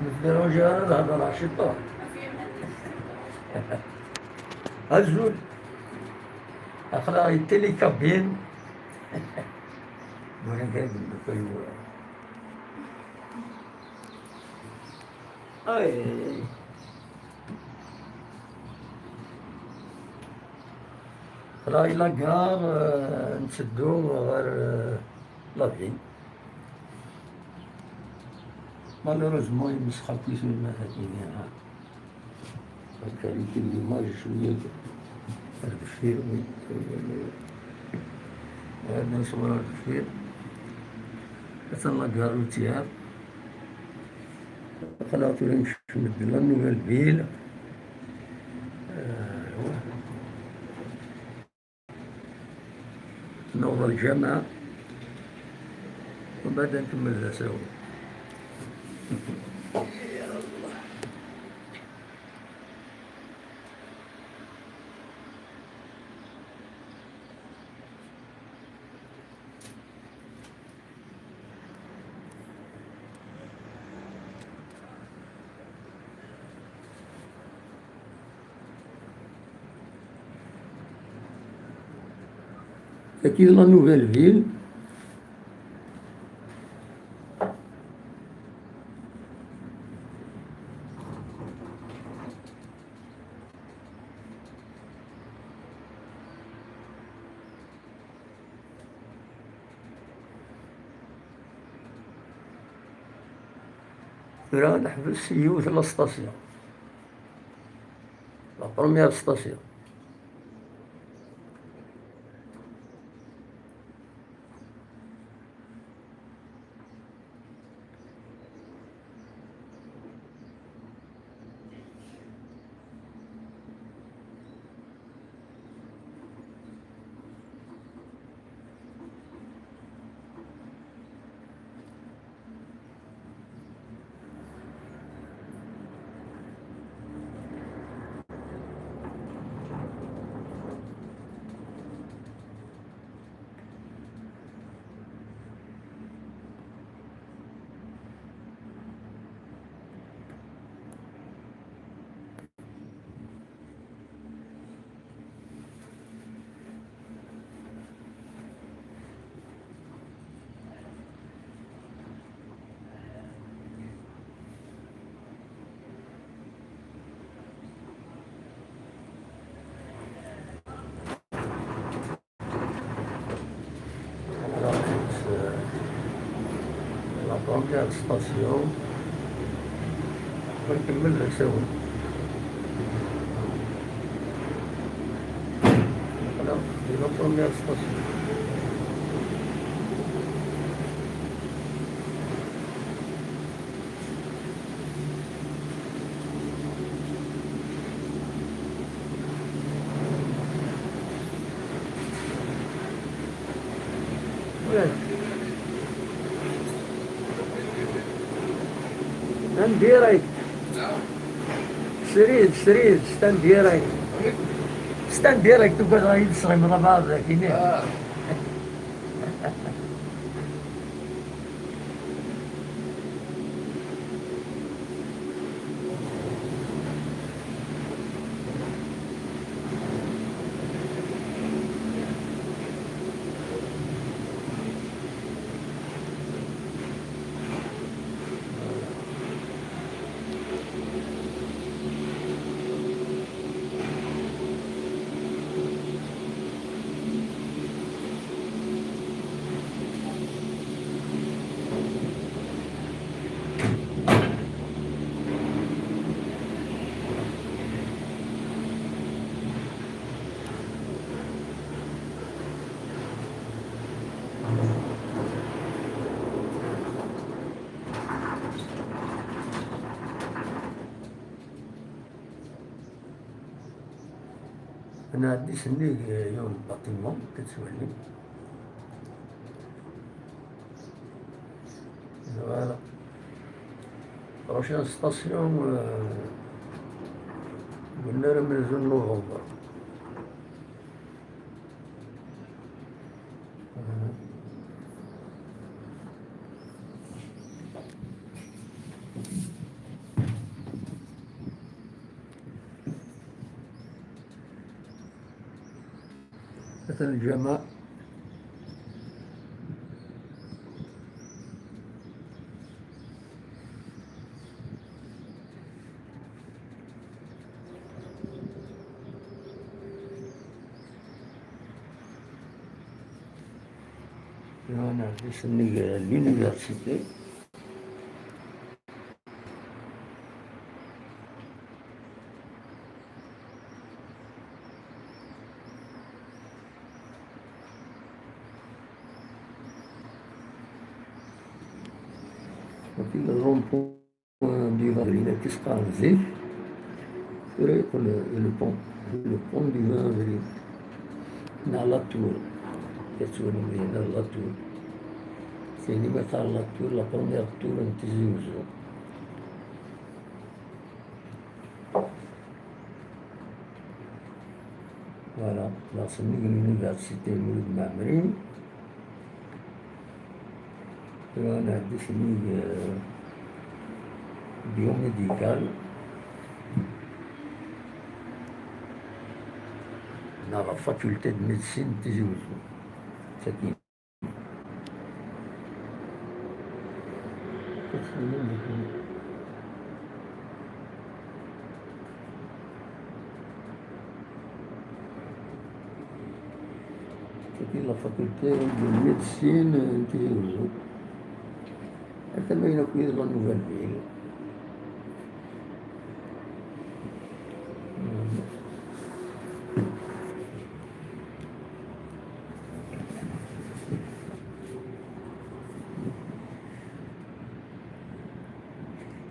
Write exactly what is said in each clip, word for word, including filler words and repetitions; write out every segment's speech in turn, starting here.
Ur tdiruǧi ara ad hedreɣ ciṭuḥ. Azul. Aql-aɣ di télécabine. Wala kra deg Ay, ay, ay. Aql-aɣ di la gare, euh, nteddu ɣer, euh, la ville. Malheureusement, yemsexref-iten ma tagi, ha. Akka, les images cwiya ar deffir, oui. Ad nṣewwer ar deffir. Atan la gare routière. Aql-aɣ tura nekcem-d la nouvelle ville. Euh, Nuɣ lǧameɛ, umbeɛd ad nkemmel d asawen. Tagi d la nouvelle ville. Tura ad neḥbes yiwet la station. La première station. La première station. Ur nkemmel d asawen. Voilà, c'est la première station. Ouais. En direct. Srid, Srid, c'est en direct. C'est en direct, ugadeɣ ad yi-d-tesɣimeḍ abɛaḍ dagi. Nɛeddi sennig yiwen n bâtiment, ad tettwalim. Voilà. Prochaine station, euh, deg unnar amenzu n novembre. Lǧameɛ. Tura nɛeddi sennig l'université. Wagi le rond-point du Vavrin, akka i s-qqaren zik. Tura yeqqel le pont, le pont du Vavrin. Neɣ la tour. Ad twalim dinna la tour. Tin i ma qqaren la tour, la première tour n Tizi Uzzu. Voilà, neɣ sennig l'université Mulud Mɛemmri. Tura nɛeddi sennig, euh, biomédical. Neɣ la faculté de médecine n Tizi Uzzu. Sakkin. Tagi la faculté de médecine n Tizi Uzzu. Atan ayen akk yid la Nouvelle Ville.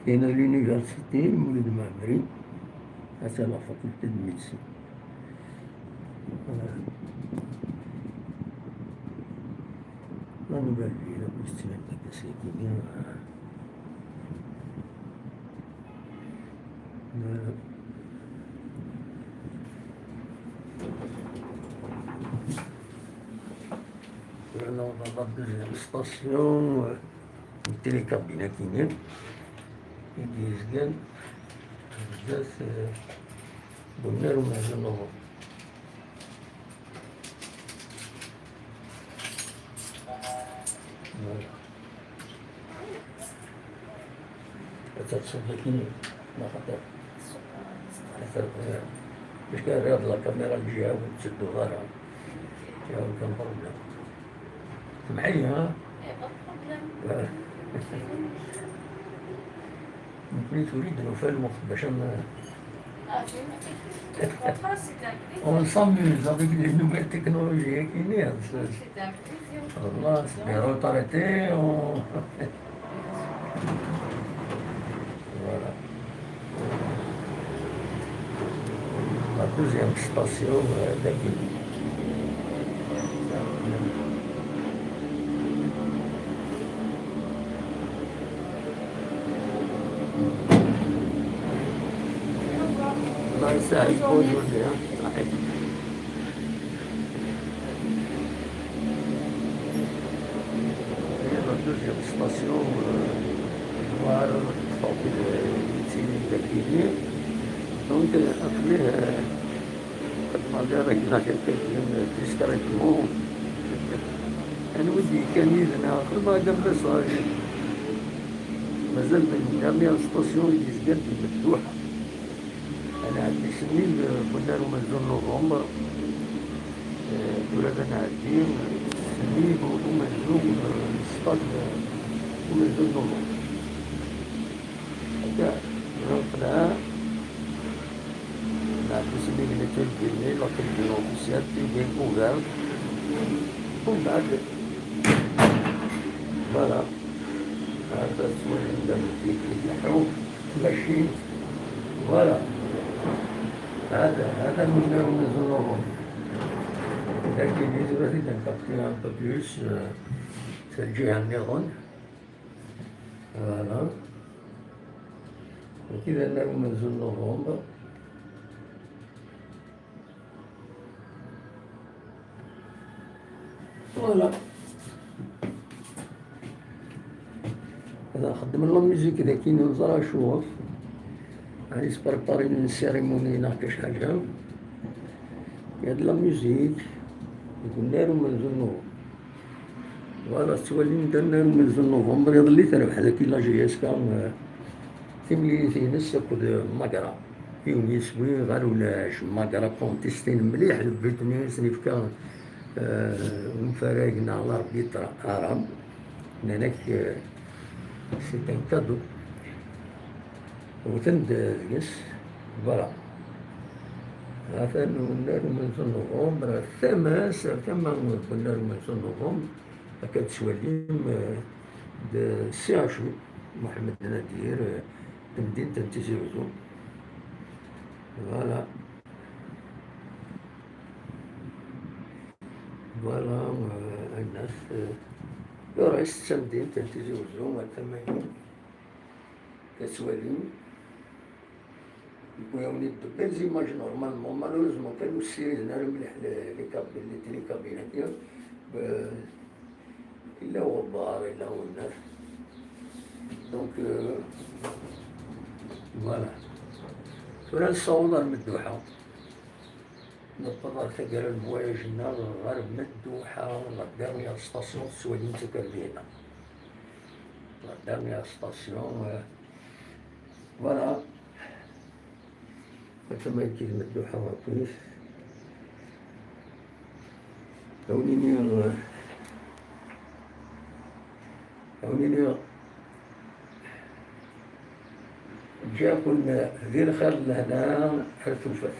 Kayen l'université Mulud Mɛemmri, atan la faculté de médecine. La Nouvelle Ville, akk tettban akka sakkin. Tura newweḍ la deuxième station, euh, n télécabine akkin-nni i d-yezgan sdat, euh, n unnar umehzu n Luṛup. Voilà. Ad terseḍ akkin, neɣ xaṭer? Xaṭer, eh, parce que rriɣ-d la caméra lǧiha-w ur tettedduḍ ara. Il y a aucun problème. Semḥ-iyi, ha? Eh, pas de problème. Voilà. Nekkni tura i d-nufa lweqt bac ad n-, Ah, c'est une, c'est une, c'est une, c'est une, on s'amuse avec les nouvelles technologies, hein, qui naissent. C'est un plaisir. Voilà, c'est des retraités, on, voilà. La deuxième station, euh, d'accueil. الله يسهل، bonjour, hein. صحيح. هي la deuxième station, euh, voilà, la sortie de, de Sidi Bakili. Donc, euh, après, euh, Madame, discrètement. Anwa i d-yekkan yid-neɣ? Madame Message. Mazal d la dernière station i d-yezgan di Medduḥ. Ad nɛeddi sennig, euh, n unnar umezzu n November. Euh, tura ad nɛeddi sennig umezzu, euh, n stade, euh, umezzu n November. Akka, neqleɛ. Nɛeddi sennig n la tribune, la tribune officielle, tribune ouverte. Umbeɛd, voilà. Hada tettwalim da, ileḥḥu, machine. Voilà. Hada, hada munnar umezzu n Luṛup. Dagi, tura ad t-id-nfaqi un peu plus, euh, s lǧiha nniḍen. Voilà. Wagi d unnar umezzu n Luṛup. Voilà. Ad nxeddem la musique dagi, neẓra acuɣef. Ad nesprépari une cérémonie neɣ kra ḥaǧa. Il y a de la musique. Deg unnar umenzu n November. Voilà, tettwalim-d annar umenzu n November, iḍelli terbeḥ dagi la J S K, eh, timlilit-ines akked Magra. Yiwen yiswi ɣer ulac, Magra contestin mliḥ, le but-nni i sen-ifka, eh, unfarag neɣ l'arbitre arabe. Nnan-ak, eh, c'est un cadeau. Wten-d deg-s, voilà. Atan unnar umenzu n November, tama-s, tama n unnar umenzu n November, akka tettwalim, eh, d C H U, Mohamed Nadir, eh, temdint n Tizi Uzzu. Voilà. Voilà, eh, a nnas, eh, tura-s d tamdint n Tizi Uzzu, ar tama-agi. Tettwalim, yewwi-awen-id de belles images normalement, malheureusement kan ur ssiriden ara mliḥ les, les cab-, les télécabines-agi. Euh, yella uɣebbar, yella unnar. Donc, euh, voilà. Tura nessaweḍ ar Medduḥa. Newweḍ ar taggara n voyage-nneɣ ɣer Medduḥa, la dernière station, tettwalim-tt akka dihna. La dernière station, euh, voilà. Tama-agi d Medduḥa akkit. Awen-iniɣ, awen-iniɣ, ǧǧiɣ-ken di lxir d lehna ar tufat.